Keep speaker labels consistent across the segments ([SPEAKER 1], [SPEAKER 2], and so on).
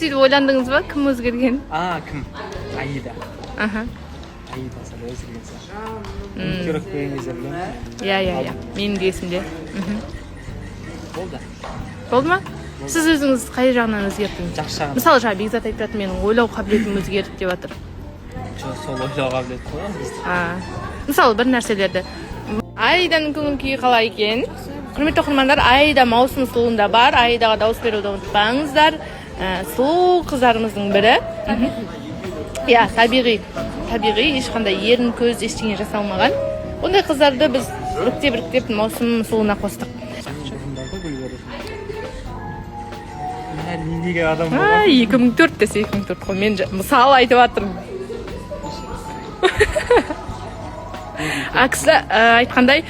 [SPEAKER 1] Сөйтіп ойландыңыз ба, кім өзгерген?
[SPEAKER 2] А, кім? Аида. Аида сәл өзгерген сияқты. Үміткер келген кезде білемін.
[SPEAKER 1] Иә, менің де есімде.
[SPEAKER 2] Болды.
[SPEAKER 1] Болды ма? Сіз өзіңіз қай жағынан өзгерттіңіз?
[SPEAKER 2] Жақсы жағынан.
[SPEAKER 1] Мысалы, жаңа Бекзат айтып жатыр, менің ойлау қабілетім өзгерді деп жатыр.
[SPEAKER 2] Жоқ, сол ойлау қабілеті қой бізде.
[SPEAKER 1] А, мысалы, бір нәрселерді. Аиданың көңіл күйі қалай екен? Құрметті оқырмандар, Аида маусым сұлуында бар. Аидаға дауыс беруді ұмытпаңыздар. Сұлу қыздарымыздың бірі. Иә, табиғи, табиғи, ешқандай ерін, көз, ештеңе жасалмаған. Ондай қыздарды біз іріктеп, іріктеп маусым сұлуына қостық.
[SPEAKER 2] Бұрындарды гүл беретін. Мә, не деген адам болған?
[SPEAKER 1] Ай, 2004 десе, 2004 қой. Мен мысал айтып жатырмын. А кісі айтқандай,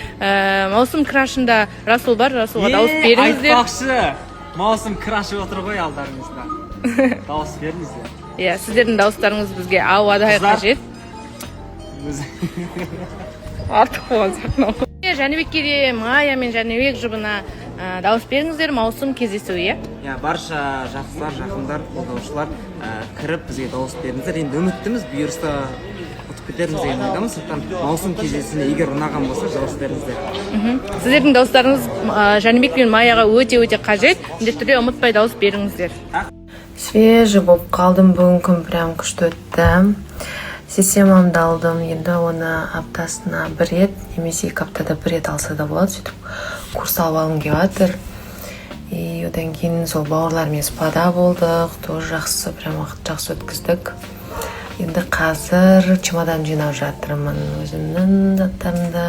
[SPEAKER 1] маусым крашында Расул бар. Расулға дауыс беріңіздер.
[SPEAKER 2] Айтпақшы, маусым крашы отыр ғой алдарыңызда, дауыс беріңіздер.
[SPEAKER 1] Иә, сіздердің дауыстарыңыз бізге ауадай
[SPEAKER 2] Қыздар.
[SPEAKER 1] қажет. Артық болған сияқты мынау. Жәнібекке де, Майя мен Жәнібек жұбына дауыс беріңіздер. Маусым кездесуі, иә.
[SPEAKER 3] Иә, барша жақсылар, жақындар, қолдаушылар, кіріп, бізге дауыс беріңіздер. Енді үміттіміз, бұйырса, ұтып кетерміз деген ойдамыз. Сондықтан маусым кездесуіне, егер ұнаған болса, дауыс беріңіздер.
[SPEAKER 1] Сіздердің дауыстарыңыз Жәнібек пен Майяға өте өте қажет. Міндетті түрде ұмытпай дауыс беріңіздер.
[SPEAKER 4] Свежий болып қалдым. Бүгін күн прям күшті өтті. Системамды алдым. Енді оны аптасына бір рет немесе 2 аптада бір рет алса да болады. Сөйтіп курс алып алғым келіп жатыр. И одан кейін сол бауырлармен спада болдық, тоже жақсы, прям уақыт жақсы өткіздік. Енді қазір чемодан жинап жатырмын, өзімнің заттарымды,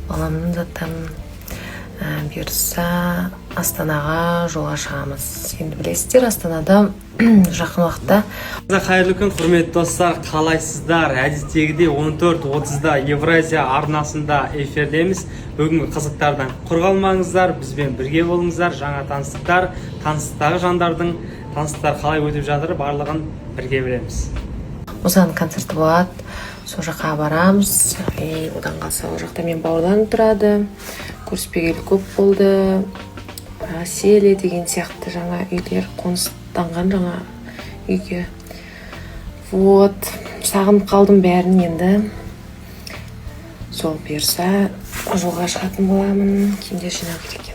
[SPEAKER 4] баламның заттарын. Бұйыртса, Астанаға жолға шығамыз. Енді білесіздер, Астанада жақын уақытта.
[SPEAKER 2] Қайырлы күн, құрметті достар, қалайсыздар? Әдеттегідей 14.30-да Евразия арнасында эфирдеміз. Бүгінгі қызықтардан құр қалмаңыздар, бізбен бірге болыңыздар. Жаңа таныстықтар, таныстықтағы жандардың таныстықтар қалай өтіп жатыр, барлығын бірге білеміз.
[SPEAKER 4] Мұсаның концерті болады, сол жаққа барамыз. И одан қалса, ол жақта менің бауырларым тұрады. Көріспегелі көп болды. Селе деген сияқты жаңа үйлер қоныстанған, жаңа үйге. Вот, сағынып қалдым бәрін. Енді сол, бұйырса, жолға шығатын боламын. Киімдер жинау керек.